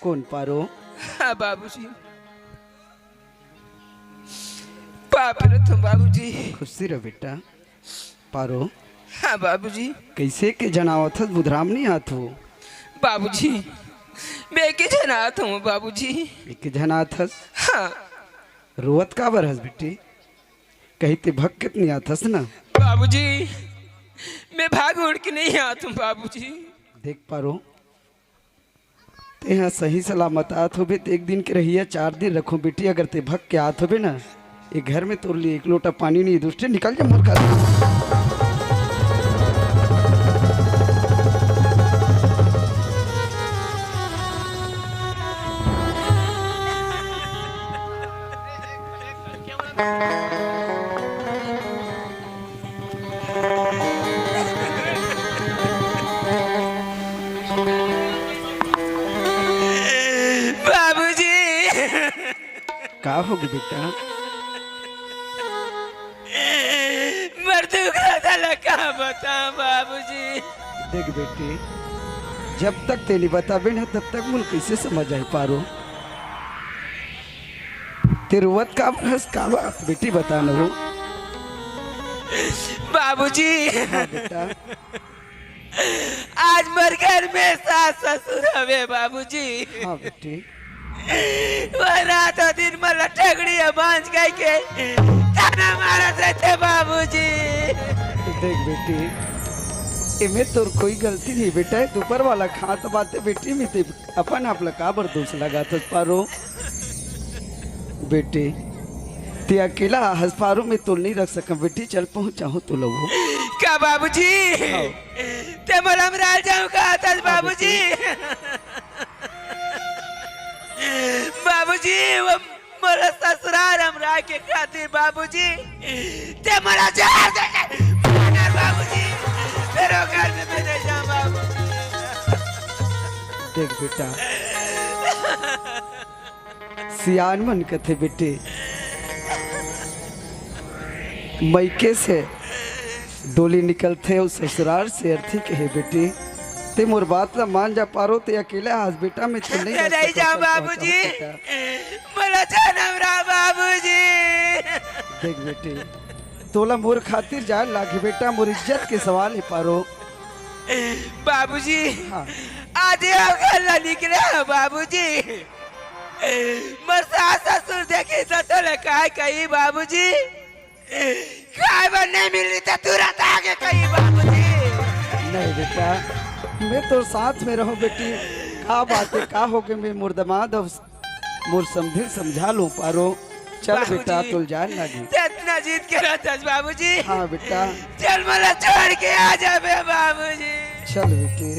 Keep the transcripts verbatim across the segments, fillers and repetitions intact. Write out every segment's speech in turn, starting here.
कौन पारो? हाँ बाबूजी, पाँव परत हँव बाबूजी। खुशी रह बेटा। पारो। हाँ बाबूजी। कइसे के झन आवत हस, बुधराम नइ आत हो? बाबूजी, मैं एके झन आत हँव बाबूजी। एके झन आत हस? हाँ। रोवत काबर हस बेटी? कहीं ते भग के त नइ आत हस ना? बाबूजी, मैं भाग उड़ के नइ आत हँव बाबूजी। देख पारो, तेंहा सही सलामत आत होबे त एक दिन के रहिया चार दिन रखहूँ बेटी। अगर ते भग के आत होबे ना, ए घर में तोर लिए एक लोटा पानी नइ हे, दुष्टे निकल जा मोर घर। बाबूजी। का होगे बेटा? मोर दुख ला का बतावँव बाबूजी। देख बेटी, जब तक ते नइ बताबे ना, तब तक मोला कइसे समझ आही पारो? ते रोवत काबर हस, का बात बेटी, बता ना वो। बाबूजी। हाँ बेटा। आज मोर घर में सास ससुर हवे बाबूजी। हाँ बेटी। वो रात दिन मोला ठगड़ी बांझ कहिके ताना मारत रहिथे बाबूजी। देख बेटी, एमे तोर कोई गलती नइ बेटा, ए त ऊपर वाला के हाथ बात हे बेटी, एमे ते अपन आप ला काबर दोष लगाथस पारो? बेटी, ते अकेला हस पारो, मैं तोला नइ रख सकँव बेटी, चल पहुँचाहूँ तोला वो। का बाबूजी? हाँ। ते मोला अमराल जाहूँ कहत हस हाँ, बाबूजी? बेटी। बाबूजी, वो मोर ससुरार अमराय के खातिर बाबूजी, ते मोला जहर दे के मार डार बाबूजी, फेर वो घर में मैं नइ जाँव बाबूजी। देख बेटा, सियान मन कथे बेटी, मइके से डोली निकलथे अउ ससुरार से अरथी कहे बेटी। ते मोर बात ला मान जा पारो, ते अकेला हस बेटा, मैं तो नइ रह सकँव बाबूजी। मोला जनम रहा बाबूजी। देख बेटी, तोला मोर खातिर जाए लागही बेटा, मोर इज्जत के सवाल हे पारो। बाबूजी, हाँ। आज ये घर ला निकले हँव बाबूजी। मोर सास ससुर देखही त तोला काय कही बाबूजी? खाय बर नइ मिलही त तुरंत आगे कही बाबूजी। नहीं बेटा, मैं तोर साथ में रहूँ बेटी। का बात हे, का होगे, मैं मोर दमाद अउ मोर समधी समझा लूँ पारो। चल बेटा, बाबूजी, तोला जाए लागही। ते अतना जिद करत हस बाबूजी। हाँ बेटा। चल मोला छोड़ के आ जाबे बाबूजी। चल बेटी।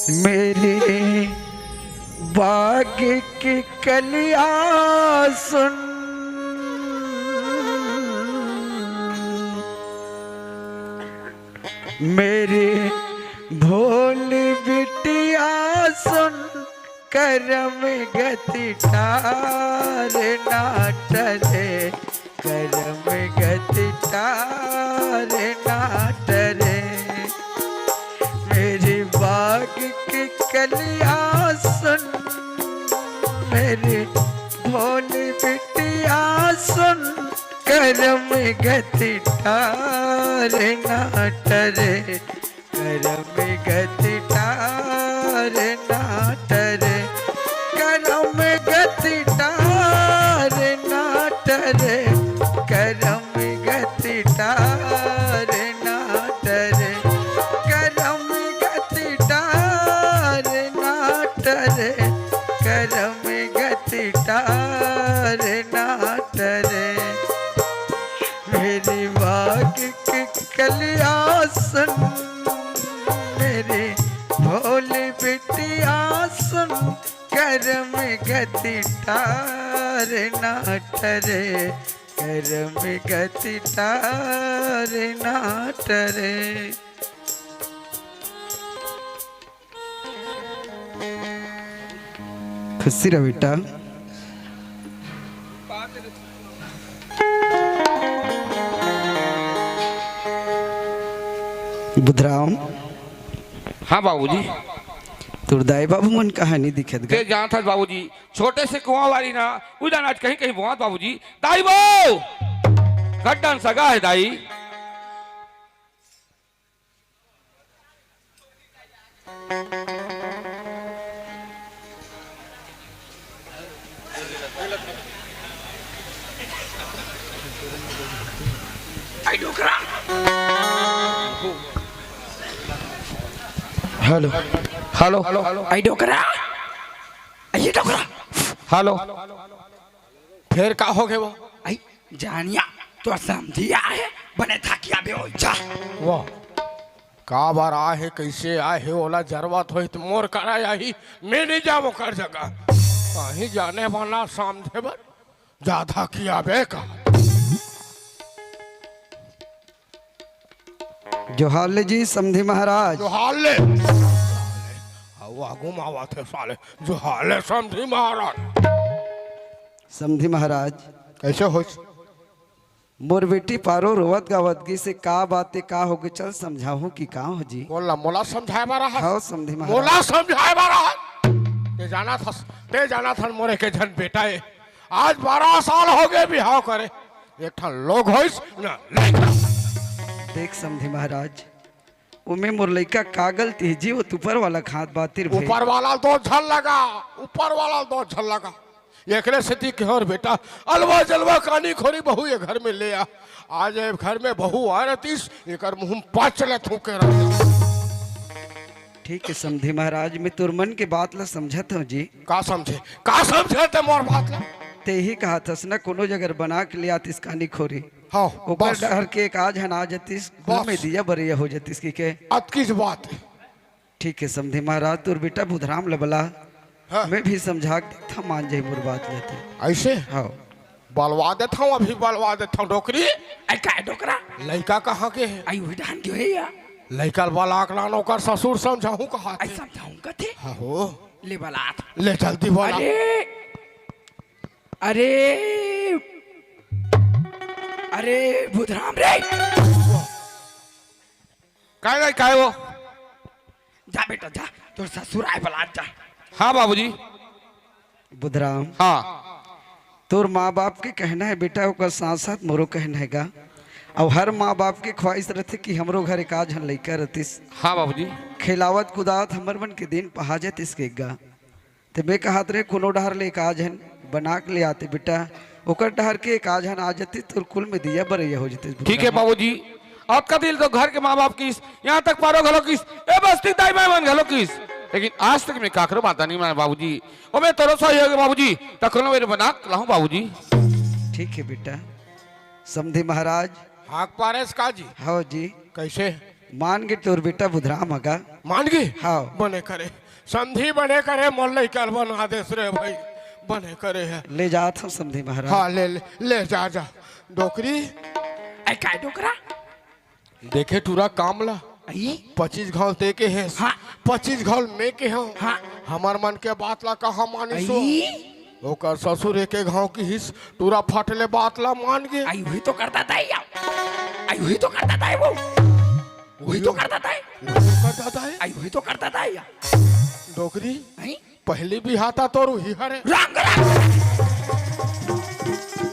मेरे बाग की कलियाँ सुन, मेरी भोली बिटिया सुन, करम गति टार ना टरे, करम गति टार ना टरे। मेरी बाग की कलियाँ सुन, मेरी भोली बिटिया सुन, करम गति टार ना टरे, करम गति टार ना टरे, करम गति टार ना टरे, करम गति टार ना टरे, करम गति टार ना टरे, करम गति टार ना टरे। मेरी बाग की कलियाँ सुन, मेरी भोली बिटिया सुन, करम गति टार ना टरे, करम गति टार ना टरे। खुशी रह बेटा। बुधराम। हाँ बाबूजी। तोर दाई बाबू मन कहाँ नहीं दिखत गा? ते जानत हस बाबूजी, छोटे से कुआं वाली ना, उदा नाच कहीं कहीं बोआत बाबूजी। दाई बो! गड्डन सगा है दाई। आई डोकरा। हेलो। हेलो। आई डोकरा। आई डोकरा। हेलो। फेर का होगे वो? आई जानिया, तोर समधी आए हे, बने थाकिया बे ओ जा। वाह, का बर आए हे, कइसे आए हे, ओला जरूरत होही त मोर करा आही, मैं नहीं जावों ओकर जगह। कहीं जाने वाला समधे बर जा थाकिया बे का। जोहार ले जी समधी महाराज। जोहार ले। अउ आगू म आवत हे साले। जोहार ले समधी महाराज। समधी महाराज। कइसे होइस? मोर बेटी पारो रोवत गावत गिस हे, का बात हे, का होगे, चल समझाहूं कि का हो जी? बोल ना, मोला समझाए बर आहस? हव समधी महाराज। मोला समझाए बर आहस? ते जानत हस, ते जानत हस मोर एके झन बेटा हे। आज बारह साल होगे बिहाव करे, एक ठन लोग होइस ना लइका। देख समधी महाराज, ओमे मोर लइका का गलती हे जी? वो तो ऊपर वाला के हाथ बात हे रे भाई। ऊपर वाला ल दोस झन लगा, ऊपर वाला ल दोस झन लगा। एकरे सेती केहेंव रे बेटा, अलवा जलवा कानी खोरी बहू ये घर में ले आ। आज ये घर में बहू आए रहतिस, एकर मुंह म पांच ले थूके रहतेंव। ठीक हे समधी महाराज, मैं तोर मन के बात ला समझत हंव जी। का समझे? का समझे ते मोर बात ला? ते ही कहत हस ना, कोनो जगह बना के ले आतिस कानी खोरी। हाँ, ओकर बस। डहर के एक आध झन आ जतिस, घर बस। में दिया बरइया हो जतिस कि के। अतकीच बात हे। ठीक हे समधी महाराज, तोर बेटा बुधराम ल बला। हाँ। मैं भी समझा के देखथंव, मान जाही मोर बात ल ते। अइसे? हाँ। बलवा देथंव, अभी बलवा देथंव डोकरी। आई काय डोकरा? लइका कहाँ के हे? आई उही डहन के हे या? लइका ल बला के लान, ओकर ससुर समझाहूं कहत हे। आई समझाहूं कथे? हाँ हो। ले बलात। ले जल्दी बला। अरे, अरे, अरे बुधराम रे। काय रे, काय वो? जा बेटा जा, तोर ससुर आए बलात जा। हाँ बाबूजी। बुधराम। हाँ। तोर माँ बाप के कहना हे बेटा, ओकर साथ साथ मोरो कहना हे गा। अउ हर माँ बाप के ख्वाहिश रहिथे कि हमरो घर एक आध झन लइका रहतिस। हाँ बाबूजी। खेलावत कुदावत हमर मन के दिन पहा जतिस के गा। ते मैं कहत रहेंव कोनो डहर ले एक आध झन बना के ले आते बेटा, ओकर डहर के एक आध झन आ जतिस, तोर कुल में दिया बरइया हो जतिस। ठीक हे बाबूजी। अतका दिन तो घर के माँ बाप किस, यहाँ तक पारो घलो किस, ए बस्ती दाई माई मन घलो किस, लेकिन आज तक मैं काकरो बात नहीं माने बाबूजी। ओमे तोरो सही होगे बाबूजी, त कोनो मेर बना के लाहूं बाबूजी। ठीक हे बेटा। समधी महाराज। हाँक पारेस का जी? हव जी। कइसे? मान गे तोर बेटा बुधराम ह गा। मान गे? हव। बने करे। समधी बने करे, मोर लइका ल बना देस रे भाई। बने करे हे। ले जात हंव समधी महाराज। हाँ, ले, ले, ले जा, जा। डोकरी। आई काय डोकरा? देखे टूरा काम ला। आई? पच्चीस घांव ते केहेस। हाँ। पच्चीस घांव मैं केहेंव। हाँ। हमर मन के बात ला कहाँ मानिस ओ? आई? ओकर ससुर एके घांव किहिस, टूरा फट ले बात ला मान गे। आई उही तो करता था या। आई उही तो करता था वो। उही तो करता था। उही तो करता था। आई उही तो करता था या। डोकरी। आई? पहली बिहाव त तोर उही हरे। राम राम।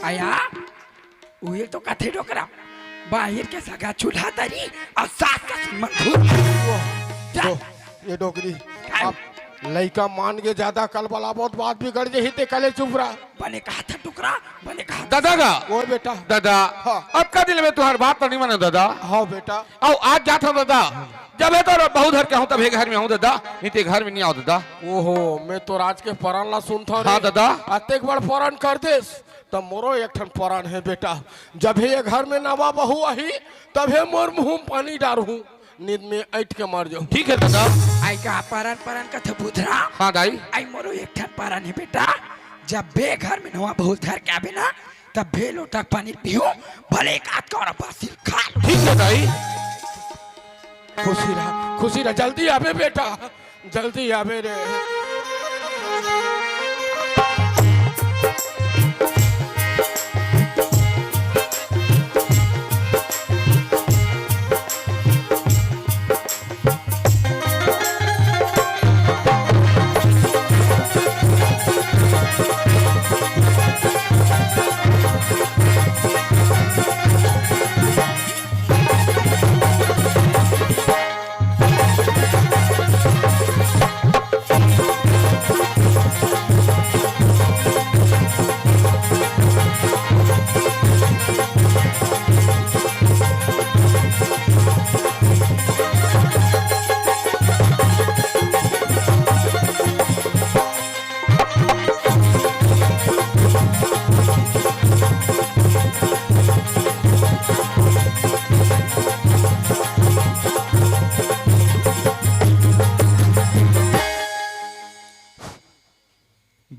आया, उही तो कथे डोकरा, बाहिर के सगा चूल्हा तरी अउ सास ससुर मन घूर। जा। तो ये डोकरी, काय? अब लइका मान गे, जादा कलबलाबो त बात बिगड़ जही, ते कले चुप रह। बने कहत हस डोकरा, बने कहत हस। दादा गा। ओ बेटा। दादा, हाँ। अतका दिन में तुंहर बात तो नहीं माने दादा। हाँ बेटा। अउ आज जात हंव दादा, जब हे तो बहू धर के आहूं तभे घर में आहूं दादा, नहीं ते घर में नहीं आव दादा। ओहो, मैं तो राज के परन ला सुनथंव रे। हाँ दादा। अतेक बड़ परन कर देस, त मोरो एक ठन परन हे बेटा। जब हे ये घर में नवा बहू आही, तभे मोर मुंह म पानी डारहूं, नींद में अइंठ के मर जाहूं। ठीक हे दादा। आई का परन परन कथे बुधराम? हाँ दाई। आई मोरो एक ठन परन हे बेटा, जब बे घर में नवा बहू धर के आबे ना, तभे लोटा पानी पीहूं, भले एक आध कौड़ा बासी ल खा लूं। ठीक हे दाई। खुशी रह, खुशी रह, जल्दी आबे बेटा, जल्दी आबे रे।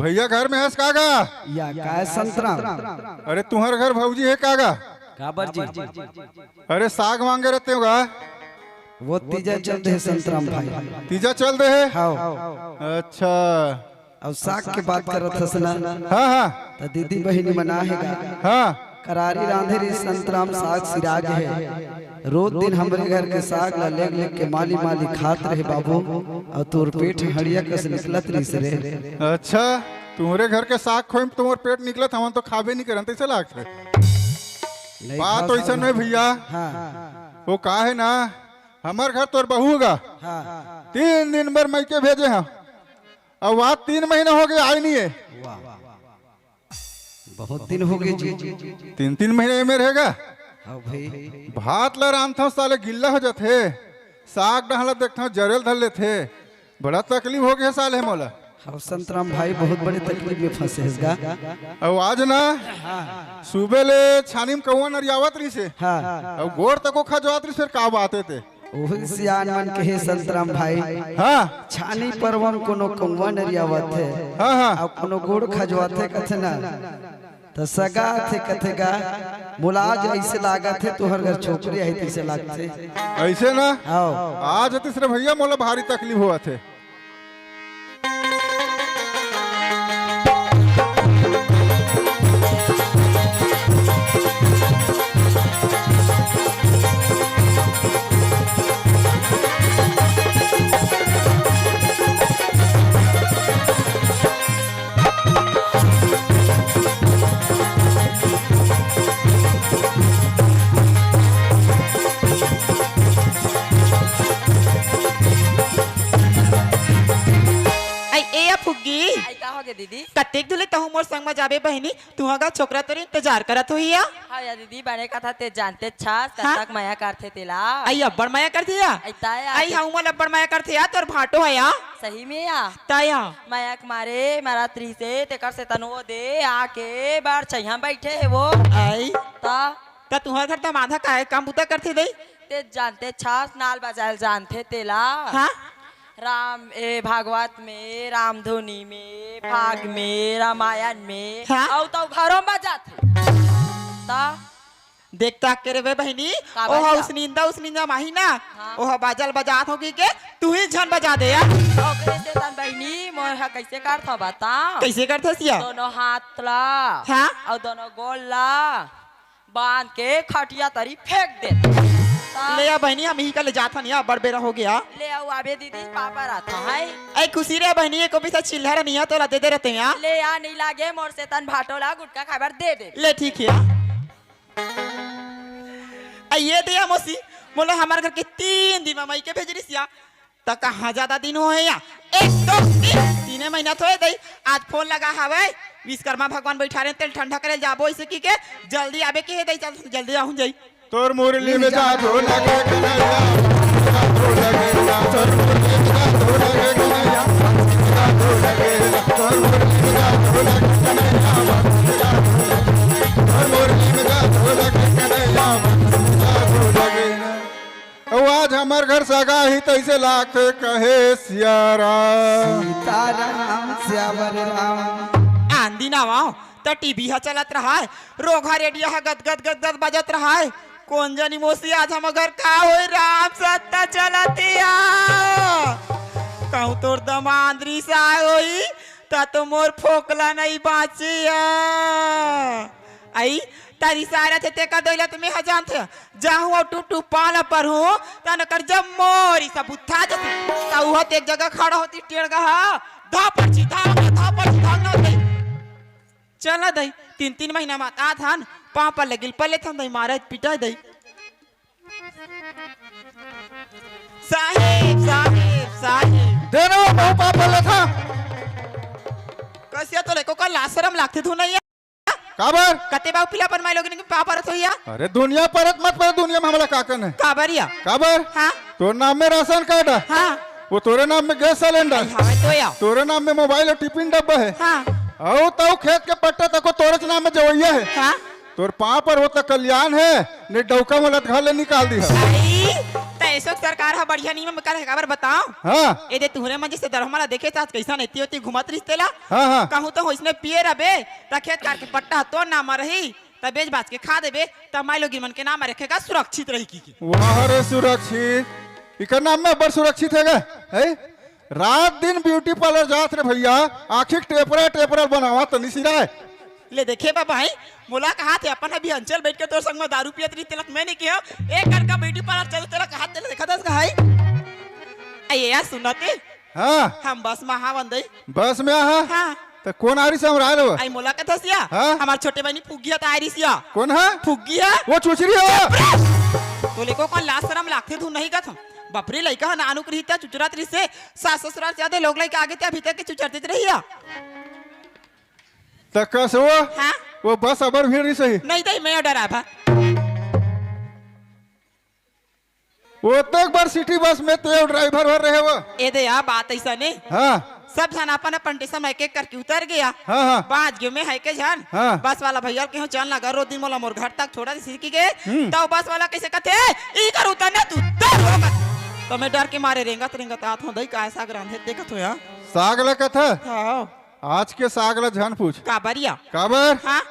भैया, घर में हस का गा? या काय संतराम? अरे, तुम्हर घर भौजी हे का गा? काबर जी? अरे, साग मांगे रहते हो गा? वो तीजा चल दे हे संतराम भाई। तीजा चल दे हे? हाँ। अच्छा। अउ साग के बात करत हस ना, हाँ, हाँ। त दीदी बहिनी मन आहे गा। हाँ। करारी रांधे रही संतराम, साग सिराग हे। रोज दिन हमरे घर के साग ला लेग लेग के माली माली खात रहे बाबू, अउ तोर पेट हड़िया कस निकलत रहिस रे। अच्छा, तुम्हरे घर के साग खोई म तुम्हर पेट निकलत, हमन तो खाबे नहीं करन, तैसे लागत हे। नहीं बात खा वैसा सकत। नहीं भैया। हाँ। वो का हे ना, हमर घर तोर बहू गा। हाँ। तीन दिन बर मइके भेजे हम, अउ आज तीन महीना हो गए, आय नहीं हे। वाह। बहुत दिन हो गए जी। तीन, तीन महीना एमे रहेगा। हाँ भाई। भात ला रांधथव, साले गिल्ला हो जाथे। साग डहला देखथव, जरेल धर लेथे। बड़ा तकलीफ हो गया साले मोला। हाँ संतराम भाई, बहुत बड़े तकलीफ में फंसे हस गा। अउ आज ना, सुबह ले छानी में कौआ नरियावत रहिसे। हाँ। अउ गोड़ तको खजवात रहिसे, फिर का बात हे ते? ओही सियान मन कहे संतराम भाई, हाँ। छानी परवन कोनो कौवा नरियावत हे, हाँ, हाँ। अउ कोनो गोड़ खजवाथे कथे ना, त सगा थे कथे गा, मोला आज ऐसे लागत हे, तुहर घर छोकरी आई तैसे लागथे। ऐसे ना? हाँ। आज तीसरे भैया मोला भारी तकलीफ होवत हे। आई ए या फुग्गी। आई का हो गे दीदी? कतेक दुले तहूँ मोर संग म जाबे बहिनी, तुहा गा छोकरा तोर इंतजार करत होही या। हाँ या दीदी, बने कथा ते जानते छास, हाँ? कतक मया करथे तेला। आई अब्बड़ मया करथे या। आई ताया आई ते हऊ मोला अब्बड़ मया करथे या, तोर भांटो हे या। सही में या। ताया। मया के मारे मरत रहिसे, तेकर से तनो दे आके बड़ छैया बैठे हे वो। आई। ता। त तुहर घर दमाद ह काय काम बुता करथे दई? ते जानते छास, नाल बजायल जानथे तेला। हाँ? राम, ए, भागवत में, रामधुनी में, फाग में, रामायण में, हाँ? अउ तउ घरों में बजाथे। ता? देख ताक के रे बे बहिनी, का ओहा बजा? उसनिंदा, उसनिंदा माही ना, हाँ। ओहा बाजल बजात होगी के, तुही झन बजा दे या। ओकरे से तन बहिनी, मोर ह कइसे करथव बता? कइसे करथस या? दोनों हाथ ला, हाँ? अउ दोनों गोल ला, बांध के खटिया तरी फेंक दे। ता ले आ बहिनी, हम इही का ले जात हन या, बड़ बेरा हो गया। ले आऊ आबे दीदी, पापा रहता है। ऐ खुशी रे बहिनी, एको पइसा चिल्हर निया तोला दे दे रहते हैं। ले आ, नहीं लागे मोर से तन भाटो ला गुटखा खाए बर दे दे। ले ठीक है। ऐ ये दे या मौसी, मोला हमार घर के तीन दिन में मइके भेज रिस या। त कहाँ ज्यादा दिन होहे या? एक, दो, तीन, तीने महीना तो हे दई। आज फोन लगा हवय, विश्वकर्मा भगवान बैठा रहे, तेल ठंडा करे जाबो, इसे की के जल्दी आबे के हे दई, चल जल्दी आहूं जाई। तोर मुरली में जादू लगे कन्हैया, जादू लगे ना, तोर मुरली में जादू लगे कन्हैया, जादू लगे ना, तोर मुरली में जादू लगे कन्हैया, तोर मुरली में जादू लगे कन्हैया, जादू लगे ना। अउ आज हमर घर सगा ही तइसे लागथे कहे सियाराम। सीताराम, श्यावर राम। आंधी ना वाव, त टीवी ह चलत रहाय, रोगहा रेडियो ह गद गद गद गद बजत रहाय। कोन जनी मौसी आज हमर घर का होई, राम सत्ता चलत या। कहूँ तोर दमांद रिसाय होई, त तो मोर फोकला नहीं बाँची या। अई, तरी सारा थे तेकर दोइला त मेंहा जानथे। जाहूं अउ टुप टुप पाला परहूं, तन कर जम्मो रिसा बुत्था जथे। त उहा ते एक जगह खड़ा होती टेड़गा हा, धापड़ छी धांगना, धापड़ छी धांगना होते। चल ना दई, तीन तीन महीना मा आत हन, पांव पर लगिल पले थन दई, मारे पिटाई दई। साहेब, साहेब, साहेब। देना वो पांव पर लेथा। कसिया तो लेको का लाज शरम लागथे धुन या। काबर? कते बाऊ पिला पर माई लोगन के पाँव परत होइया? अरे दुनिया परत मत पर, दुनिया में हमला का करना है? काबर या? काबर? हाँ? तोर नाम में राशन कार्ड है। हाँ। वो तोरे नाम में गैस सिलेंडर। आई, हवे तो या। तोरे नाम में मोबाइल और टिफिन डब्बा है। हाँ। अउ तउ खेत के पट्टा तको तोरे नाम में जवैया है। हाँ। तोर पाँव पर होता कल्याण है, नहीं डौका मोला घर ले निकाल दी है। आई, तै अशोक सरकार ह बढ़िया नियम करे हे, काबर बताओ? हाँ। ए दे तुहरे मन जइसे दरहमा ला देखे त आज कइसन एती ओती घूमत रहिस तेला। हाँ, हाँ। कहूँ तो होइसने पिए रबे, त खेत खार के पट्टा ह तोर नाम म रही, त बेच बाच के खा देबे, त माई लोगिन मन के नाम म रखेगा सुरक्षित रही की, की। वाह रे सुरक्षित, इकर नाम में बड़ सुरक्षित हे गा, है? रात दिन ब्यूटी पार्लर जात रे भइया, आँखी के टेपरा टेपरा बनावा त नि सिराय। ले देखे बा भाई, मोला कहाथे अपन अभी अंचल बइठ के तोर संग में दारू पियत रही, तेला त मैं नइ केहेंव, एक घर का ब्यूटी पार्लर चल तेला कहाथे, तेला देखत हस का है? अये यार सुन ना ते, हाँ। हम बस में हावन दई। बस में आहा? हाँ। त कोन आरिस हमर आय ल? अई मोला कथस या? हाँ? हमर छोटे बहिनी फुग्गी ह त आरिस या। कोन ह? फुग्गी ह। वो चुचरी ह। तोले को कोन लाज सरम लागथे धुन नहीं कथंव। बपरी लइका ह नानुक रही त चुचरत रहिसे, सास ससुरार से आदे लोग लइका आगे ते अभी तक के चुचरते रही या। त कस वो? हाँ? वो बस अबर भीड़ रहिस होही। नहीं दई, मैं डराय भा। ओतेक बार सिटी बस में तें ड्राइवर भर रहे वो। ए दे या बात अइसन ए। हाँ। सब झन अपन अपन टेसन में एक एक करके उतर गे या। हाँ, हाँ। बाँच गेंव मैं हइके झन। हाँ। बस वाला भइया ल केहेंव चल ना गा, रोज दिन मोला मोर घर तक छोड़ा दे सिरकी के। हम्म। त बस वाला कइसे कथे, "इही कर उतर ना तू, उतर हो कर।" त मैं डर के मारे रेंगत रेंगत आत हंव दई, काय साग रांधे देखत हंव या। साग ला कथा? हाँ। आज के साग ला झन पूछ। काबर या? काबर? हाँ।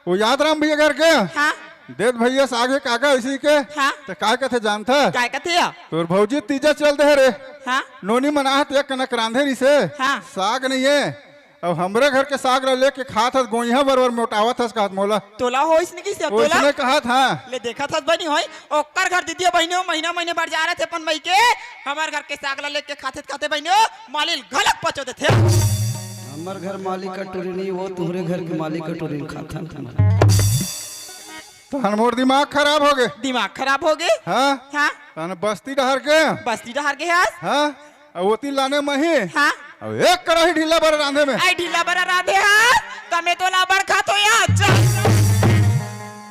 वो याद राम भइया घर के? हाँ। देत भइया साग हे काका इसी के? हाँ। त काय कथे जानथा? काय कथे या? तोर भौजी तीजा चल दे रे। हाँ। नोनी मनाहत एक कनक रांधे रिसे। हाँ। साग नइ हे। अब हमरे घर के साग ला लेके खात हस, गोइहा बरोबर मोटावत हस कहत मोला। तोला होइस नि किसे अब तोला? ओइसने कहत, हाँ। ले देखत हस बनी होई, ओकर घर दीदी बहिनी हो, महीना महीने बर जा रहे थे अपन मई के, हमर घर के साग ला लेके खाते खाते बहिनी हो, मालिल घलक पचो देथे। हमर घर मालिक का टोरी नहीं, वो तुम्हरे घर के मालिक का टोरी खाथन। तहन मोर दिमाग खराब होगे। दिमाग खराब होगे? हाँ। हाँ। तहन बस्ती डहर के। बस्ती डहर के हस? हाँ। अउ ओती लाने मही। हाँ। अउ एक कड़ाही ढीला बरा रांधे में। आई ढीला बरा रांधे हस, त मैं तोला बड़ खात हो या, चल।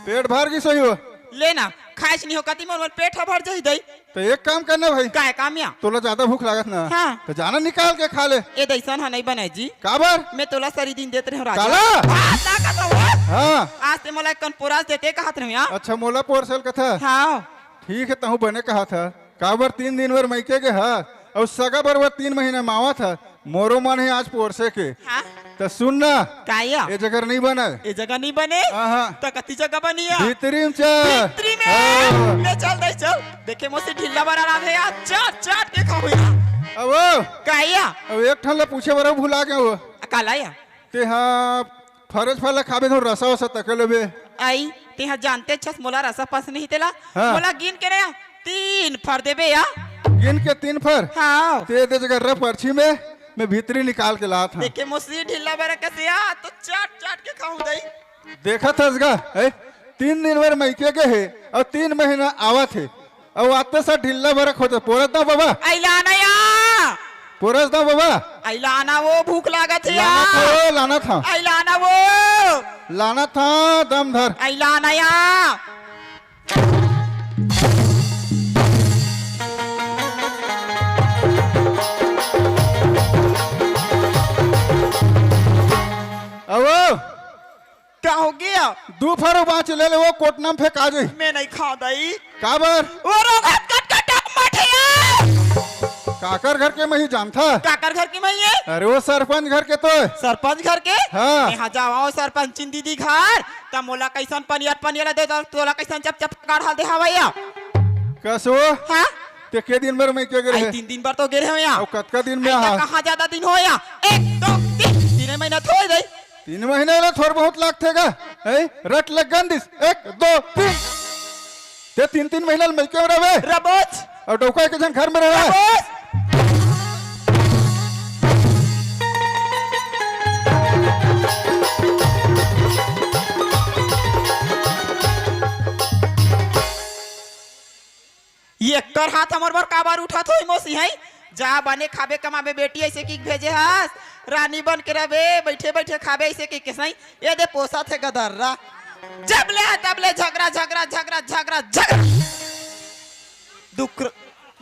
पेट भर गिस होही वो। ले ना, खाइस नहीं हो कती मोर, मोर पेट ह भर जाही दई। त एक काम करना भाई। काय काम या? तोला ज्यादा भूख लागत ना। हाँ। त जाना निकाल के खा ले। ए दइसन ह नहीं बने जी। काबर? मैं तोला सरी दिन देत रहेंव राजा। काला? हाँ, ताकत हो। हाँ। आज ते मोला एक कन पोरस देते कहत रहेंव या। अच्छा, मोला पोरसल कथा। हाँ। ठीक हे, तहूँ बने कहत ह। काबर तीन दिन बर मइके गे ह, अउ सगा बरोबर तीन महीना म आवत ह, मोरो मन हे आज पोरसे के। हाँ। त सुन ना, का या? ए जगह नहीं बने। ए जगह नहीं बने? हाँ, हाँ। त कती जगह बनी या? भीतरी में चल। भीतरी में? हाँ। ले चल, दे चल। देखे मोसी ढीला बरा रांधे या, चाट, चाट के खाहूँ या। अब ओ। का या? अब एक ठन ले पूछे बर भुला गेंव। काला या? ते हा फरज फल ला खाबे तो रसा वसा तके लेबे। आई, तेहा जानते छस मोला रसा पस नहीं तेला। हाँ। मोला गिन के ना तीन फर देबे या। गिन के तीन फर? हाँ। ते दे जगह रे पर्ची में, मैं भीतरी निकाल के लात हंव। देखे मोसी ढीला बरा कसे या, तो चाट चाट के खाहूँ दई। देखत हस गा, ए, तीन दिन बर मइके गे हे, अउ तीन महीना आवत हे। अउ आते सा ढीला बरा खोजत, पोरस दव बबा। आई लाना या। पोरस दव बबा। आई लाना वो, भूख लागत हे या। लाना था, लाना था। आई लाना वो। लाना था, दम धर। आई लाना या। अवो। का हो गया? दू फर बाँच ले ले, वो कोटना म फेंका जाही। मैं नहीं खाँव दई। काबर? वो रोगत कट कट टक मठिया। काकर घर के मही जानथा? काकर घर के मही हे? अरे वो सरपंच घर के तो। सरपंच घर के? हाँ। मैं हा जावा सरपंचिन दीदी घर, त मोला कइसन पनियर पनियर दे, त तोला कइसन चप चप काढ़ा दे हवय या? कसो? हाँ? ते के दिन बर मइके गे रहे? तीन दिन बर तो गे रहे हो या। अउ कतका दिन में आहा? कहाँ ज्यादा दिन हो या? एक, दो, तीन, तीन महीना थोड़ी दई। तीन महीना ले थोर बहुत लागथे गा, हैं? रट लग गन दिस, एक, दो, तीन। ते तीन, तीन महीना ले मइके में रहबे? रबोच। अउ डौका एक झन घर में रहबे? रबोच। ये कर हाथ हमर बर काबर उठत होही मोसी, हैं? जा बने खाबे कमाबे बेटी, अइसे कहिके भेजे हस। रानी बन के रहबे, बइठे बइठे खाबे, अइसे कहिके सही। ये दे पोसत हे गदर्रा। जब ले तब ले झगरा, झगरा, झगरा, झगरा, झगरा। दुख-,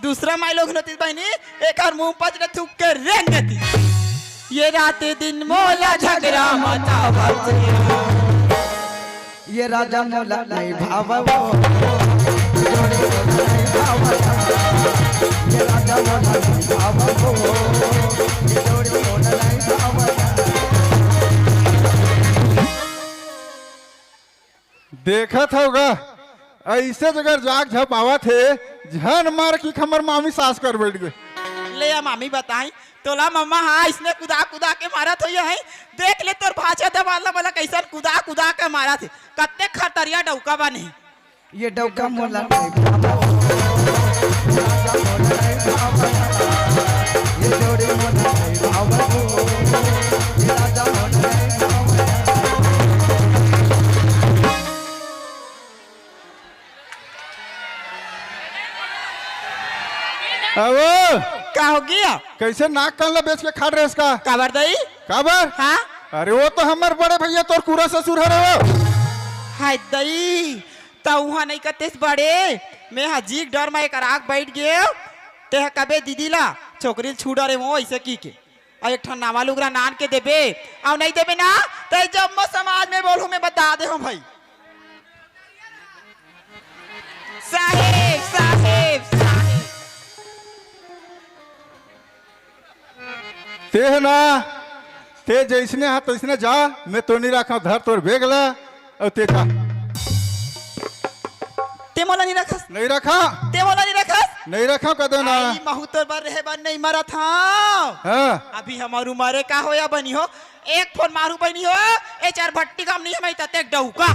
दूसरा माई लोग नती बहिनी, एकर मुंह पच ले थूक के रेंग देती। ये रात दिन मोला झगरा मचावत। ये राजा मोला नहीं भावो। देखत हव गा, अइसे जगह जाग झपावत हे, झन मार कि हमर मामी सास कर बइठ गे। ले आ मामी बताई, तोला मम्मा हा अइसने कुदा कुदा के मारत होई है। देख ले तोर भांचा दमाला मला कइसन कुदा कुदा के मारत हे। कत्ते खतरिया डउका बने। ये डउका मोला नहीं भावो। ये जोड़ी मोला नहीं भावो। अबो! का हो गया? कइसे नाक कान ला बेच के खात रहेस का? काबर दई? काबर? हाँ? अरे वो तो हमर बड़े भइया तोर कूरा ससुर हरे वो। हाय दई, त उहाँ नइ कतेस बड़े, मैं हा जी के डर म एकर आग बइठ गेव, तेह कबे दीदी ला, छोकरी ल छू डरे वो अइसे की के। अउ एक ठन नवा लुगरा नान के देबे, अउ नइ देबे ना, त जम्मो समाज में बोलहूँ मैं बता दे हूँ भई। साहेब, साहेब, साहेब। तेह ना, ते जइसने हा तइसने जा, मैं तो नइ राखंव, धर तोर बेग ला, अउ ते जा। ते मोला नइ रखस? नइ राखंव। ते मोला नइ रखस? नइ राखंव कदे ना। आई महू तोर बर रहे बर नइ मरत हंव। हाँ। अभी हमर उमर ए का होया बनी हो? एक फोन मारू बनी हो, ए चार भट्टी काम नइ हमई तते डउका।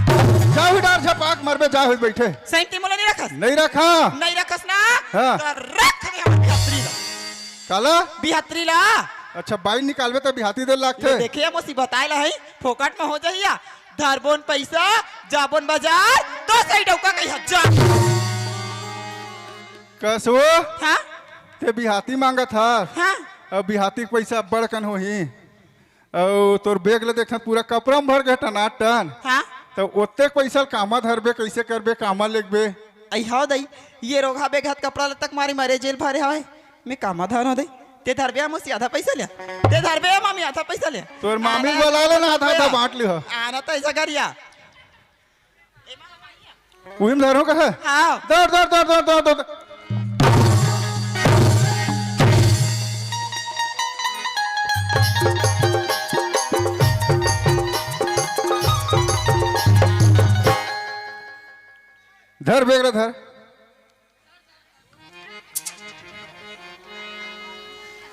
जा भी डार झपाक मरबे, जा हुई बइठे। सही ते मोला नइ रखस? नइ राखंव। नइ रखस ना? हाँ। त रख दे हमर बिहतरी ला। काला? बिहतरी ला। अच्छा, बाई निकालबे त बिहाती दे लागथे। ये देखे, मोसी बताए ला है, फोकट में हो जाइया। धरबोन पइसा, जाबोन बाजार, तो सही डउका कही हजार। कसो? हाँ? ते बिहाती मांगत हस? हाँ। अब बिहाती के पइसा अब्बड़ कन होही। अउ तोर बेग ल देखथन, पूरा कपड़ा म भर गे टनाटन। हाँ। त ओतेक पइसा ल कामा धरबे, कइसे करबे, कामा लेगबे? अई हव दई, ये रोगहा बेग हाथ कपड़ा लत्ता के मारे मरे जेल भरे हवय। मैं कामा धरंव दई? ते धरबे मोसी आधा पइसा ले। ते धरबे मामी आधा पइसा ले। तोर मामी आना बोला ले ना, आधा आधा बांट लिहा। आना त अइसा करिया। उही म धरहूँ कहे? हाँ। धर, धर, धर। धर बेग ला धर।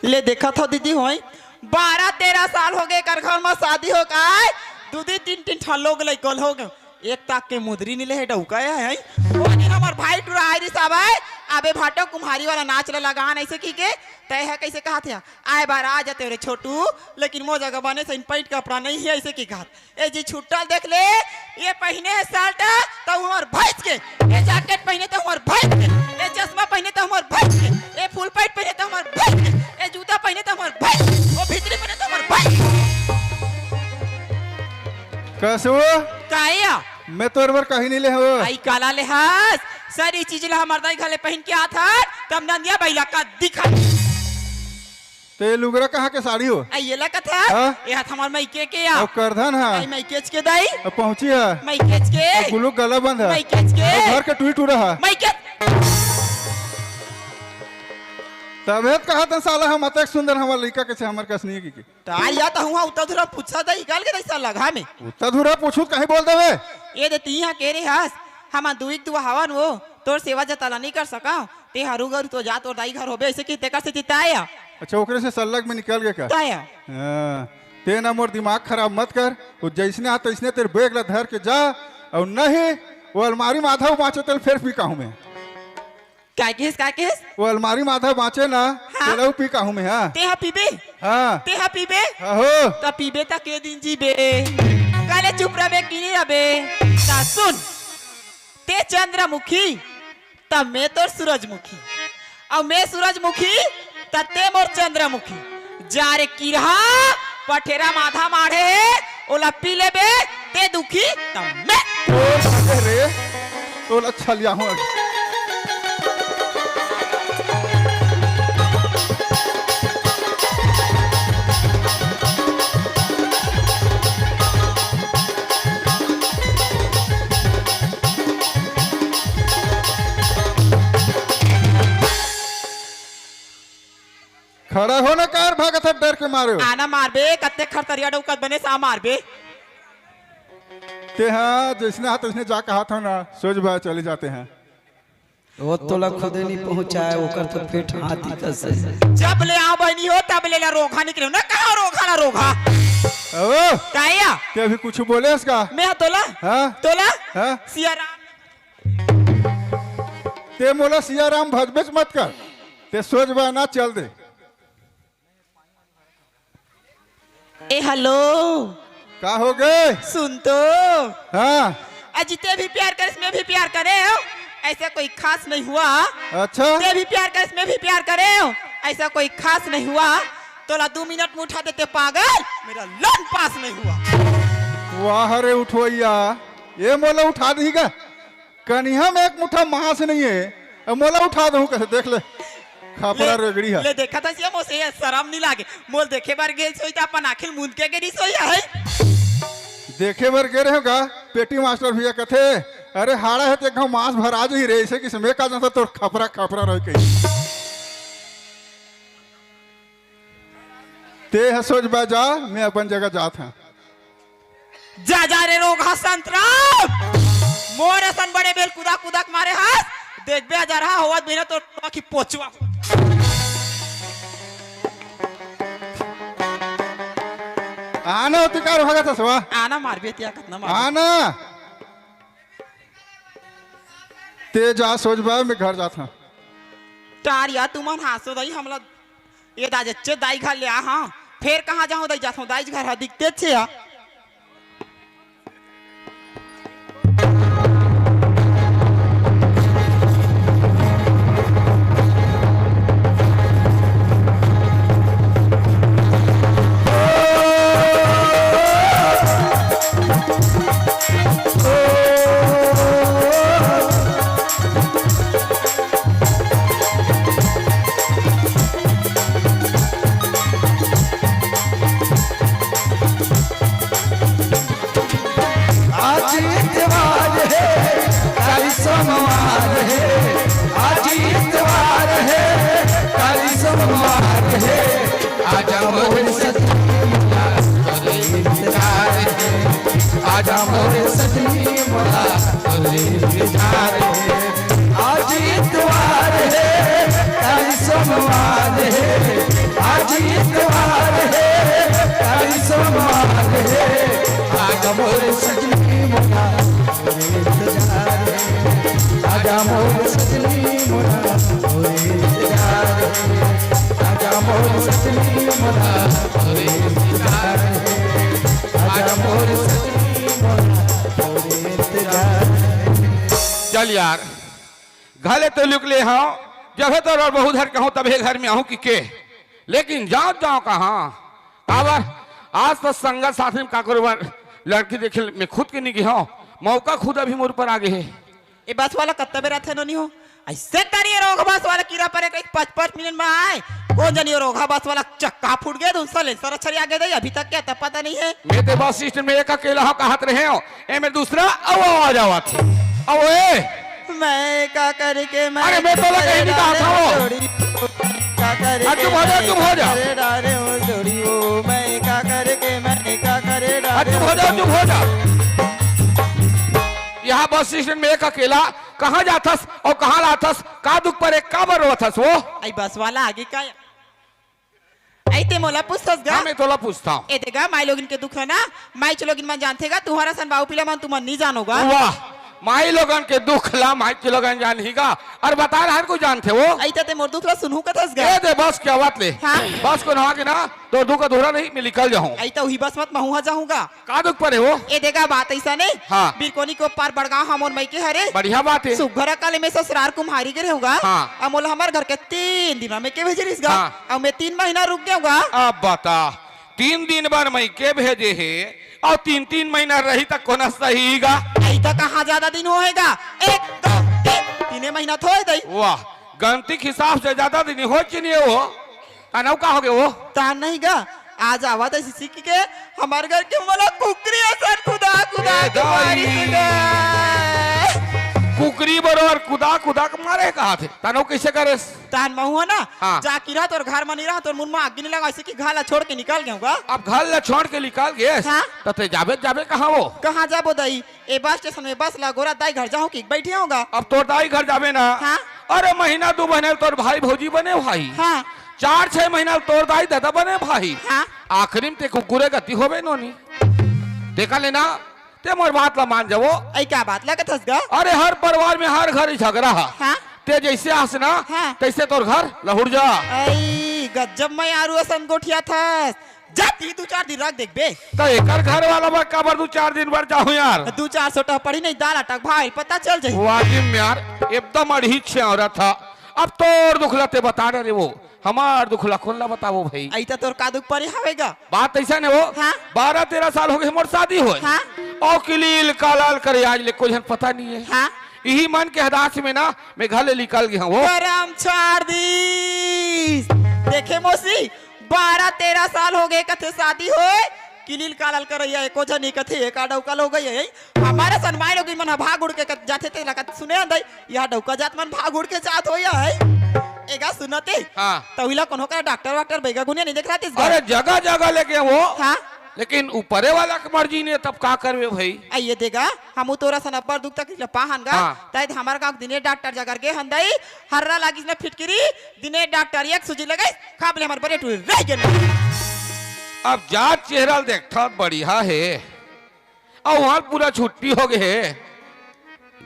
ले देखत हव दीदी होई, बारह तेरह साल होगे एकर घर म शादी होके आय, दू दू तीन तीन ठन लोग लइका ल होगे। एक ताक के मुदरी नइ ले हे डउका हे। ओनी हमर भाई टुरा आय रिस आवय, अबे भाटो कुम्हारी वाला नाच ल लगान अइसे की के, तय हे कइसे कहत हे, आय बार आ जाते रे छोटू, लेकिन मोर जगह बने सही पैंट कपड़ा नइ हे अइसे की कहत। ए जी छुट्टा देख ले, ये पहिने हे शर्ट त हमर भैंस के, ये जैकेट पहिने त हमर भैंस के, ये चश्मा पहिने त हमर भैंस के, ये फुल पैंट पहिने त हमर भैंस के, ये जूता पहिने त हमर भैंस के, वो भितरी पहिने त हमर भैंस के। कसो? काया? मैं तोर बर कहीं नहीं ले हो। आई काला ले हस? सर, ई चीज ला हमर दाई घले पहिन के आथन, तब नंदिया बइला का दिखा। ते लुगरा कहाँ के साड़ी हो? आ, ये ला कथा? हाँ? ये हाथ हमार मइके के आ। अउ करधन हा? आई मइकेच के दाई। अब पहुँची हा? मइकेच के। अब गुलुक गला बंद हा? मइकेच के। अब घर के टूरी टूरा हा? मइकेच। तभे त कहा था साला हम अतेक सुंदर हमार लइका के से हमर कस नहीं की। त आ या त हुआ उतना दूर पूछा दाई गल के दाई साला घा में। उतना दूर पूछू त कहीं बोल देवे। ये दे ती यहाँ के रे हस, हम दुई दुआ हवन वो, तोर सेवा जताला नहीं कर सका। ते हरू गरू तो जा, तोर दाई घर होबे, अइसे कि तेकर सेती ताया। अच्छा, ओकरे से सल्लग में निकल गे का? ताया। हाँ, ते ना मोर दिमाग खराब मत कर। वो जइसने आ तइसने तेरे बेग ला धर के जा, अउ नहीं वो अलमारी में आधा बाँचे तेल फेर पी काहूँ मैं। काय किस, काय किस? वो अलमारी में आधा बाँचे ना, हाँ। तेला पी काहूँ मैं, हाँ। ते हा पीबे? हाँ। ते हा पीबे? हाँ हो। त पीबे त के दिन जीबे? काले चुप रहबे कि नहीं रहबे? त सुन, ते चंद्रमुखी, त मैं तोर सूरजमुखी, अउ मैं सूरजमुखी, त ते मोर चंद्रमुखी। जा रे किरहा, पठेरा माधा माढ़े हे, ओला पी लेबे, ते दुखी, त मैं। तोर सके रे, तोला छलिया हूँ। खड़ा हो ना, कार भागत है डर के मारे। आना मारबे, कत्ते खरतरिया डौकत बने सा मारबे। ते हाँ, जैसने हाथ वैसने जा कहा था ना, सोच बा चले जाते हैं। वो तोला खुदे नहीं पहुंचाए, ओकर तो पेट हाथी कस है। जब ले आओ बहनी हो, तब ले ला रोघा निकले ना, कहा रोघा ना रोघा। ओ, काया? ते अभी कुछ बोले इसका? मैं तोला? हाँ? तोला? हाँ? सिया राम। ते मोला सिया राम भजबेच मत कर, ते सोच बा ना चल दे। ए हेलो, का हो गए? सुन तो। हाँ। अजी ते भी प्यार करिस, मैं भी प्यार करे हो, ऐसा कोई खास नहीं हुआ। अच्छा। ते भी प्यार करिस, मैं भी प्यार करे हो, ऐसा कोई खास नहीं हुआ। तोला दो मिनट में उठा देते पागल, मेरा लोन पास नहीं हुआ। वाह रे उठवैया, ये मोला उठा दी का? कनिहा में एक मुठा मांस नहीं है, अब मोला उठा दहूं कैसे? देख ले, खपरा ले, रेगड़ी है। ले देखा था सिया, मोसे ये शरम नहीं लागे। मोल देखे बर गेल सोई त अपन आँखी ल मूंद के गेली सोई है। देखे बर गे रहे का? पेटी मास्टर भैया कथे, अरे हाड़ा है ते घाव मांस भरा जही रे, ऐसे किस में का जानता तोर खपरा खपरा रह गई। ते ह सोच बा जा, मैं अपन जगह जात हां। जा, जा रे रोगहा संतराम, मोर असन बड़े बेल कुदा कुदा के मारे हस, देखबे हजार हा होवत बिना तो की पोचवा। आना होती कार भागत हस वा? आना मारबे तिया कतना मार। आना। ते जा सोच बा, मैं घर जात हां। टार या तुमन हासो दई हमला ये दाई अच्छे दाई घर ले आ, हाँ। फेर कहाँ जाहूँ दाई, जाथों दाई घर ह, दिखते अच्छे ह। आज इतवार है, काल सोमवार है। आज इतवार है, काल सोमवार है। आजा मोर सजनी मोला, तोरे इंतजार है। आजा मोर सजनी मोला, तोरे इंतजार है। आज इतवार है, काल सोमवार है। आज इतवार है, काल सोमवार है। आजा मोर सजनी मोला, तोरे इंतजार है। आजा मोर सजनी मोला, तोरे इंतजार है। आजा मोर सजनी मोला, तोरे इंतजार है। आजा मोर सजनी मोला, तोरे इंतजार है। चल यार, घले तो लुक ले हंव, जभे तो रोज बहुत हर कहूं तभे घर में आहूं कि के, लेकिन जांव जांव कहां? काबर आज तो संगत साथी में काकरो बर लड़की देखे में खुद के नहीं गे हंव, मौका खुद अभी मोर ऊपर आ गे हे। ए बस वाला कत्ता बेरा थे नोनी हो, ऐसे तरी रोगहा बस वाला कीरा परे कहीं पाँच पाँच मिनट में आए, कौन जानी रोगहा बस वाला चक्का फूट गया, दूसरा लेंसर छरिया गया, अभी तक क्या तक पता नहीं है। मैं ते बस स्टैंड में एक अकेला हंव कहत रहे हंव, ए में दूसरा अउ आ जावत हे। अउ ए मैं का करके मैं अरे मैं तोला कहीं नहीं कहा था वो। का करे अरे चुप हो जा, चुप हो जा। करे डारे हो जोड़ी हो, मैं का करके मैं का करे अरे डारे चुप हो जा, चुप हो जा। यहाँ बस स्टैंड में एक अकेला कहाँ जाथस और कहाँ लाथस, का दुख परे, काबर रोवत हस वो? आई बस वाला आगे का अई ते मोला पूछथस गा? हाँ, मैं तोला पूछता हूँ। ए देगा, माई लोगिन के दुख है ना, माई लोगिन मन जानथे गा, तुम्हारा सन बाऊ पीला मन तुमन नहीं जानोगा। वाह, माई लोगन के दुख ला माई के लोगन जानही गा। अरे बता रहा है, कोई जानथे वो? अई ते मोर दुख ला सुनहू कथस गा? ए दे बस क्या बात ले। हाँ। बस को नहा के ना, तो दुख अधूरा नहीं, मैं निकल जाऊँ। अई तो वही बस मत महू हा जाऊँगा। का दुख परे हो? ए देगा बात ऐसा नहीं। हाँ। बिरकोनी के पार बड़गांव हमर मइके हरे। बढ़िया बात है। सुघर अकल में ससुरार कुम्हारी गे रहूंगा। हाँ। अब मोला हमर घर के तीन दिन में के भेजे रिस गा। हाँ। अब मैं तीन महीना रुक गया हूँ गा। अब बता, तीन दिन बर मइके भेजे हे और तीन तीन महीना रही तक कोना सही गा? अई तो कहाँ ज्यादा दिन होएगा, एक दो तीन, तीने महीना थोए दई। वाह, गणती के हिसाब से ज्यादा दिन हो कि नहीं हो? अनऊ का हो गए वो? तान नहीं गा, आज आवा था सीख के हमारे घर के मोला कुकरी असन कुदा कुदा ए के मारी दाई। गा। कुकरी बरोबर कुदा कुदा के मारे कहाथे। तनो कइसे करेस? तहन महू ह ना, हाँ। जाके रहा तोर घर म नइ रहा, तोर मुन म आगी नइ लगा, अइसे कि घर ला छोड़ के निकल गेंव गा। अब घर ला छोड़ के निकल गेस, हाँ। त तैं जाबे, जाबे कहाँ वो? कहाँ जाबो दाई? ए बस स्टेशन में बस ला गोरा दाई घर जाहूँ कि बइठे हँव गा। अब तोर दाई घर जाबे ना, हाँ। अरे महीना दू महीना तोर भाई भौजी बने भाई, हाँ। चार छह महीना तोर दाई ददा बने भाई, हाँ। आखिरी में तैं कुकुरे गति होबे नोनी। देखा लेना, तैं मोर बात ला मान जाबो। अई का बात ला कथस गा? अरे हर परिवार में हर घर झगरा ह। हाँ। तैं जइसे आस ना, हाँ। तइसे तोर घर लहुट जा। अई गजब मयारू असन गोठियाथस। जा तहीं दू चार दिन रख देखबे। त एकर घर वाला बर काबर दू चार दिन बर जाहूँ यार? दू चार सोटा पड़ी नहीं, दाल आटा के भाव ल पता चल जाही। वाजिब में यार, एकदम अड़ही छे औरत ह। अब तोर दुख ला तैं बता डरे वो। हमार दुख ला कोन ला बताबो भई? अई त तोर का दुख परे हवे गा? बात अइसन हे वो, हाँ। बारह तेरह साल होगे मोर शादी होय। हाँ। अउ किलील कालाल करे आज ले कोई झन पता नइ हे। हाँ। इही मन के हदास में ना मैं घर ले निकल गे हँव वो। करम छाड़ दिस। देखे मौसी, बारह तेरह साल होगे कथे शादी होय, किलील कालाल करइया एको झन नइ कथे, एका डौका लोगई हे। हमर असन माई लोगिन मन ह भाग उड़ के कत-, जाथे तेला कत सुने हन दई, इहाँ डौका जात मन भाग उड़ के जात होही। ए गा सुन ना तैं, हाँ। त उही ला कोनो करा डॉक्टर वाक्टर बइगा गुनिया नइ देखातिस गा? अरे जगह जगह ले गेंव वो, हाँ। लेकिन ऊपरे वाला के मर्जी नइ हे, तब का करबे भई? अई ये दे गा, हमू तोर असन अब्बड़ दुख तकलीफ ला पाहन गा, हाँ। तैं हमर गाँव के दिनेश डॉक्टर जघा गे हन दई, हर्रा लागिस ना फिटकिरी, दिनेश डॉक्टर एक सूजी लगाइस, खप ले हमर बरे टूरी रहि गेन। अब जात चेहरा ल देखथस बढ़िया हे, अउ उहाँ पूरा छुट्टी होगे हे।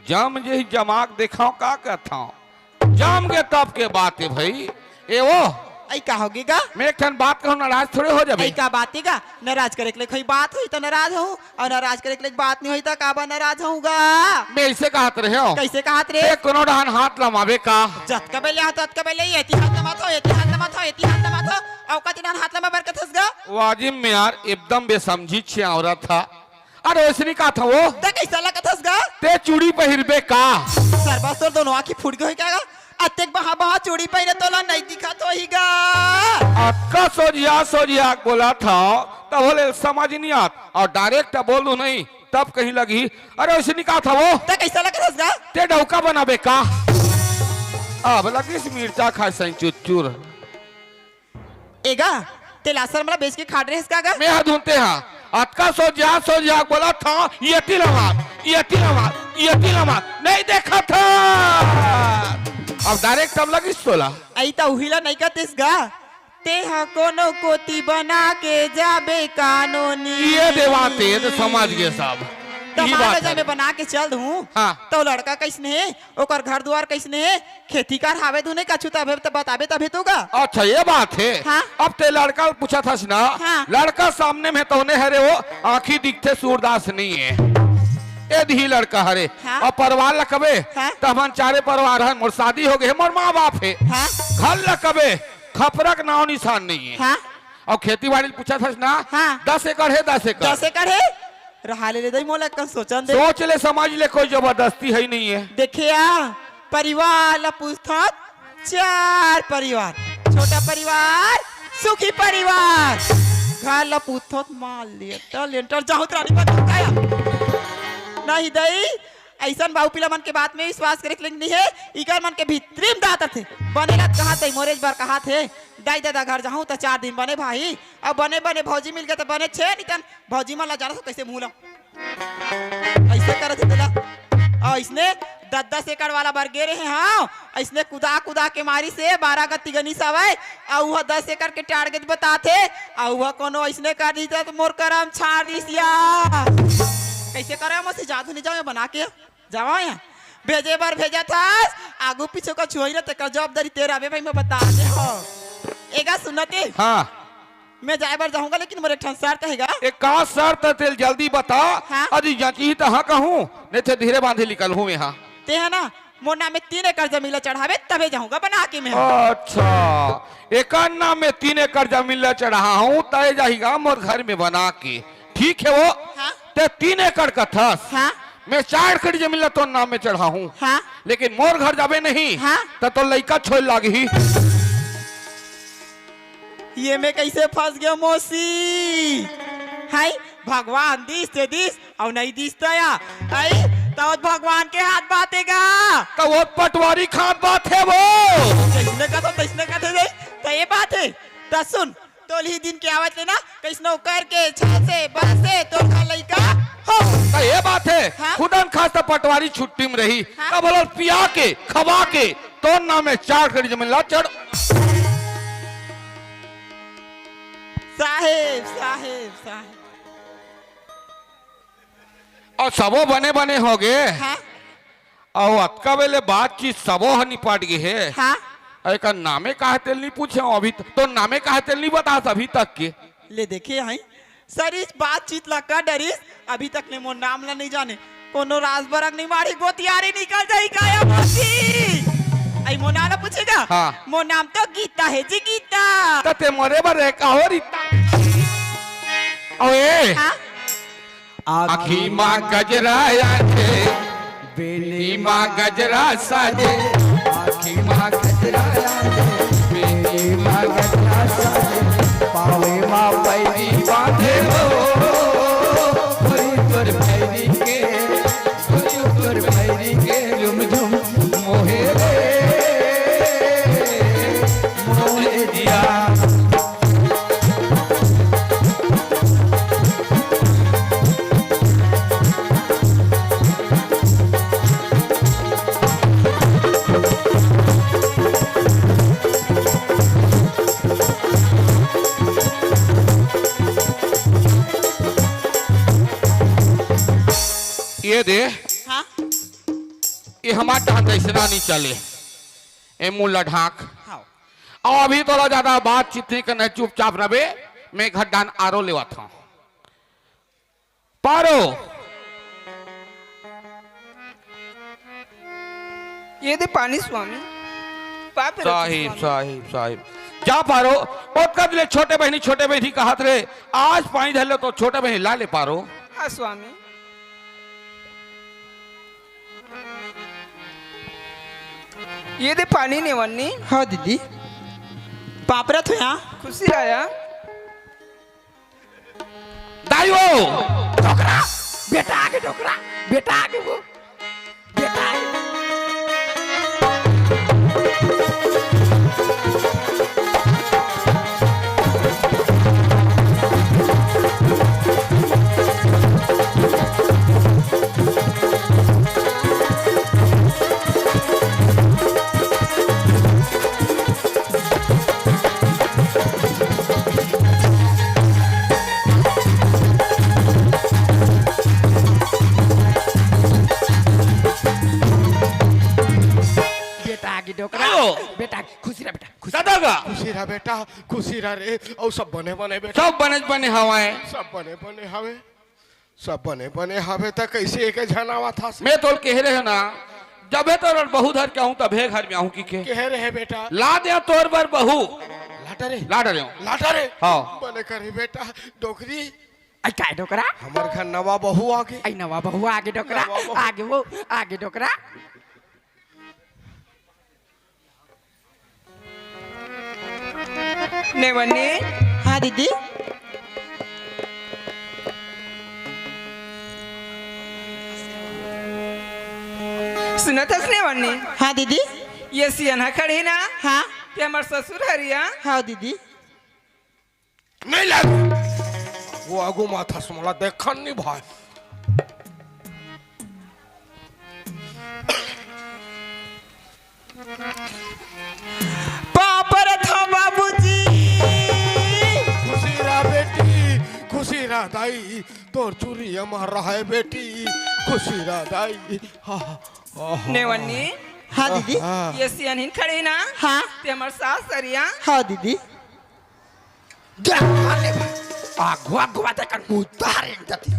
जम जे ही जमा के देखँव का कथँव। जम के तब के बात हे भई। ए वो। अई का होगे गा? मैं एक ठन बात कहूँ, नाराज थोड़े हो जाबे। अई का बात हे गा? नाराज करे के लइक होही बात होही त नाराज होहूँ, अउ नाराज करे के लइक बात नइ होही त काबर नाराज होहूँ गा? मैं अइसे कहत रहेंव। कइसे कहत रहे? तैं कोनो डहन हाथ लमाबे का? जतका बेर ले हँव, ततका बेर ले एती हाथ लमाथँव, एती हाथ लमाथँव, एती हाथ लमाथँव, अउ कति डहन हाथ लमा बर कथस गा? वाजिब में यार, एकदम बेसमझी छे औरत ह। अरे ओइसने कहत हँव वो। तैं कइसे ला कथस गा? तैं चूड़ी पहिरबे का? सरबस तोर दोनों आँखी फूट गे होही का गा? अतेक बहा बहा चूड़ी पहिरे तोला नइ दिखत होही गा। अतका सोझिया सोझिया बोलत हँव, तभो ले समझ नइ आत। अउ direct बोल दूँ नहीं, तब कहीं लगही। अरे ओइसने कहत हँव वो। तैं कइसे ला कथस गा? तैं डौका बनाबे का? अब लगिस मिर्चा खाए सही चुरचुर। ए गा, तैं लासर मला बेच के खात रहेस का गा? मैं ह धुनते ह। अतका सोझिया सोझिया बोलत हँव, एती लमार, एती लमार, एती लमार, नइ देखत हस। अब direct तब लगिस तोला। अई त उही ला नइ कतिस गा, तैं ह कोनो कोती बना के जाबे कानूनी। ये देवा, तैं त समझ गे सब। त ये मान लो बात जब हे। मैं बना के चल दूँ, हाँ। त लड़का कइसने हे, ओकर घर दुवार कइसने हे, खेती कार हावे धुन हे कछु, तभे त बताबे तभे तो गा। अच्छा, ये बात हे। हाँ। अब तैं लड़का ल पूछत हस ना, हाँ। लड़का सामने में तउने हरे वो, आँखी दिखथे सूरदास नइ हे। ए दिही लड़का हरे। हाँ। अउ परिवार ल कबे, हाँ। त हमन चारे परिवार हन, मोर शादी होगे हे, मोर माँ बाप हे। हाँ। घर ल कबे, खपरा के नाव निसान नइ हे। हाँ। अउ खेती बाड़ी ल पूछत हस ना, हाँ। दस एकड़ हे, दस एकड़। दस एकड़ हे? रहा ले ले दई, मोला कन सोचन दे। सोच ले, समझ ले, कोई जबरदस्ती हे नइ हे। देखे आ, परिवार ला पूछथस, चार परिवार, छोटा परिवार, सुखी परिवार। घर ला पूछथस, मार लेंटर लेंटर जाहूँ त रानी बन जाहूँ का या? नहीं दई, अइसन बाऊ पिला मन के बात में विश्वास करे के नइ हे, इकर मन के भीतरी में दांत थे। बने ला कहाथे, मोरेज बर कहाथे, दाई ददा घर जाहूँ त चार दिन बने भाई, अब बने बने भौजी मिल गे त बने छे, नितन भौजी मन ला जानत हस कइसे मुँह ला अइसे करत हे तेला। अउ अइसने दस दस एकड़ वाला बर गे रहे हँव, अइसने कुदा कुदा के मारिस हे, बारह गो तिगनिस हवय, अउ उह दस एकड़ के target बताथे, अउ उह कोनो अइसने कर दिस त मोर करम छाड़ दिस या। कइसे करँव मौसी, जादू नइ जावँव बना के? जावँव या। भेजे बर भेजत हस, आगू पीछू कछु होही ना, तेकर जवाबदारी तैं रहिबे भाई, मैं बता दे हँव। ए गा सुन ना तैं। हाँ। मैं जाए बर जाहूँ गा, लेकिन मोर एक ठन शर्त हे गा। ए का शर्त हे तेला जल्दी बता। हाँ। अजी जँचही त हाँ कहूँ, नइ ते धीरे बाँधे निकलहूँ मैं हा। तैं ह ना, मोर नाम में तीन एकड़ जमीन ला चढ़ाबे, तभे जाहूँ गा बना के मैं हा। अच्छा, एकर नाम में तीन एकड़ जमीन ला चढ़ाहूँ, तैं जाही गा मोर घर में बना के। ठीक हे वो। हाँ। तैं तीन एकड़ कथस। हाँ। मैं चार एकड़ जमीन ला तोर नाम में चढ़ाहूँ। हाँ। लेकिन मोर घर जाबे नहीं, हाँ। त तोर लइका छोड़ लागही। ये मैं कइसे फँस गेंव मौसी? हाय, भगवान दिस ते दिस, अउ नइ दिस त या। हाय, त ओ भगवान के हाथ बात हे गा। त ओ पटवारी के हाथ बात हे वो। जइसने कथो तइसने कथे रे। त ए बात हे। त सुन, तोलही दिन के आवत ले ना, कइसनो करके, छासे, बासे, तोर घर लइका हो। त ए बात हे, हाँ? खुदन खास त पटवारी छुट्टी में रही, हाँ? त भला पिया के, खवा के, तोर नाम में चार कड़ी जमीन ला चढ़। साहेब, साहेब, साहेब। अउ सबो बने बने होगे। हाँ? अउ अतका बेले बातचीत सबो ह निपट गे हे। हाँ? अउ एकर नामे काहे तेला नइ पूछे हंव अभी त-, तोर नामे काहे तेला नइ बतास अभी तक के? ले देखे हई, सरीज बातचीत ला कर डरिस, अभी तक ले मोर नाम ला नइ जाने। कोनो राजबरग नइ माढ़ही, गोतियारी निकल जाही काया मोती। अई मोर नाम ला पूछेगा? हाँ। मोर नाम तो गीता हे जी, गीता। त ते मोरे बर हे का हो रीता? अउ ए, हाँ? आँखी मा गजरा आथे, बेनी मा गजरा साजे। आँखी मा गजरा आथे, बेनी मा गजरा साजे। पावे मा पैरी बांधे हो, भई तोर पैरी के, भई तोर पैरी के झुम झुम मोहे रे, मोहे दिया। ये दे। हाँ? ये हमार डहर तइसना नइ चले। ए मुंह ला ढांक। हाँ। अउ अभी तोला ज्यादा बातचीत नइ करना हे, चुपचाप रबे। मैं घर डान आरो लेवत हंव। पारो। ये दे पानी स्वामी। पाप रखो साहिब, स्वामी। साहिब, साहिब। जा पारो, ओतका दिन ले छोटे बहिनी, छोटे बहिनी कहत रहे, आज पानी धर ले त छोटे बहिनी ला ले पारो। हाँ स्वामी। ये दे पानी नेवन्नी। हाँ दीदी। पाप रखो या। खुशी रहा या। दाई वो, डोकरा, बेटा आगे डोकरा, बेटा आगे वो, बेटा आगे। बेटा आगे डोकरा। आओ। बेटा आगे, खुशी रह बेटा, खुशी। दादा गा। खुशी रह बेटा, खुशी रह रे। अउ सब बने बने बेटा। सब बने बने हवय। सब बने बने हवे। सब बने बने हवे त कइसे एक झन आवत हस? मैं तोल कहे रहे ना, जबे तोर बहू धर के आहूं तभे घर में आहूं कि के। कहे रहे बेटा। ला दे तोर बर बहू। लाटा रे। लाटा रे। लाटा रे। हाँ। बने करे बेटा, डोकरी। आई काय डोकरा? हमर घर नवा बहू आगे। आई नवा बहू आगे डोकरा। नवा बहू। आगे वो, आगे डोकरा। नेवन्नी। हाँ दीदी। सुनत हस नेवन्नी? हाँ दीदी। ये सियन ह खड़ी ना? हाँ। ते हमर ससुर हरिया? हाँ दीदी। नहीं लागे। वो आगू माथा से मोला देखन नहीं भाई। पापर था बाबूजी। खुशी रह बेटी, खुशी रह दाई, तोर चूरी अमर रहे बेटी, खुशी रह दाई। हाँ, हाँ, हाँ। नेवन्नी। हाँ दीदी। हाँ। ये सियनहिन खड़ी ना? हाँ। ते हमर सास सरिया। हाँ दीदी। जा, मार ले भाई। आगू, आगू बात कर, मुद्दा रे जती।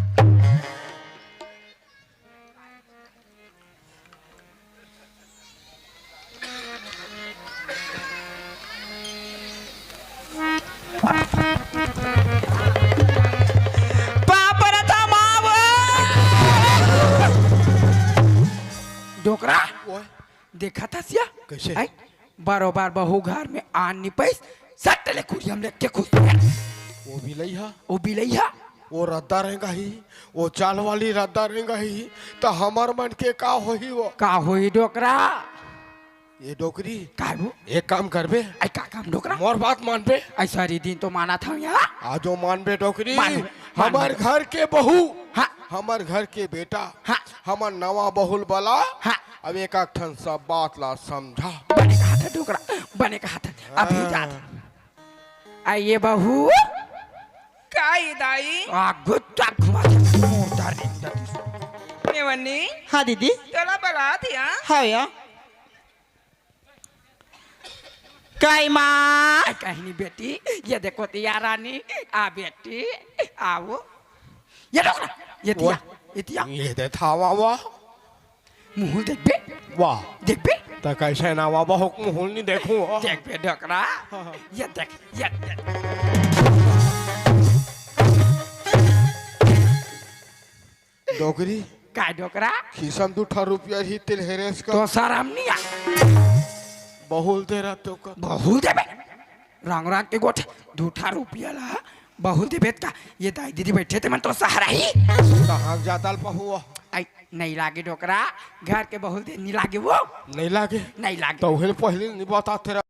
पापर था मावो। डोकरा। ओए। देखत हस या? कइसे? हैं? बरोबर बहू घर में आन नि पाइस, सट ले कुरिया म लेके खुश। वो बिलई हा? वो बिलई हा? वो रद्दा रेंगाही, वो चाल वाली रद्दा रेंगाही, त हमर मन के का होही वो? का होही डोकरा? ये डोकरी, काय वो? एक काम करबे। ऐ का काम डोकरा? मोर बात मानबे। ऐ सारी दिन तो मानत हँव यार। आजो मानबे डोकरी। मानबे, हमर मानबे। घर के बहू, हाँ। हमर घर के बेटा, हाँ। हमर नवा बहुल बला, हाँ। अब एक एक ठन सब बात ला समझा। बने कहा था डोकरा, बने कहा था। अभी हाँ। जात। आ ये बहू। का ये दाई? आ गुत्ता घुमा दे, मुर्दा रेंग दे। मेवन्नी। हाँ दीदी। तोला बलात या? हाँ या। काई माँ? आ कहनी बेटी, ये देखो तिया रानी, आ बेटी, आओ। ये देखो ना, ये तिया, वाह। ये तिया। ये दे था, वाह, वाह। मुहुल देखबे? वाह। देखबे? त कैसे ना वाह, बहुत मुहुल नहीं देखूं। देखबे डोकरा? हाँ, हाँ। ये देख, ये, ये। डोकरी? काय डोकरा? खिसम दू ठा रुपया ही तेल हेरेस का। तो शरम नहीं आ? बहुल दे रहा तो का। बहुल देबे? रंग रंग के गोठ दू ठा रुपया ला बहुल देबे का? ये दाई दीदी बैठे ते मन तो सहारा ही। कहाँ जाता ल पहुआ? आई, नहीं लागे डोकरा, घर के बहुल दे नहीं लागे वो। नहीं लागे? नहीं लागे। तो उहे पहले नहीं बताते रहा।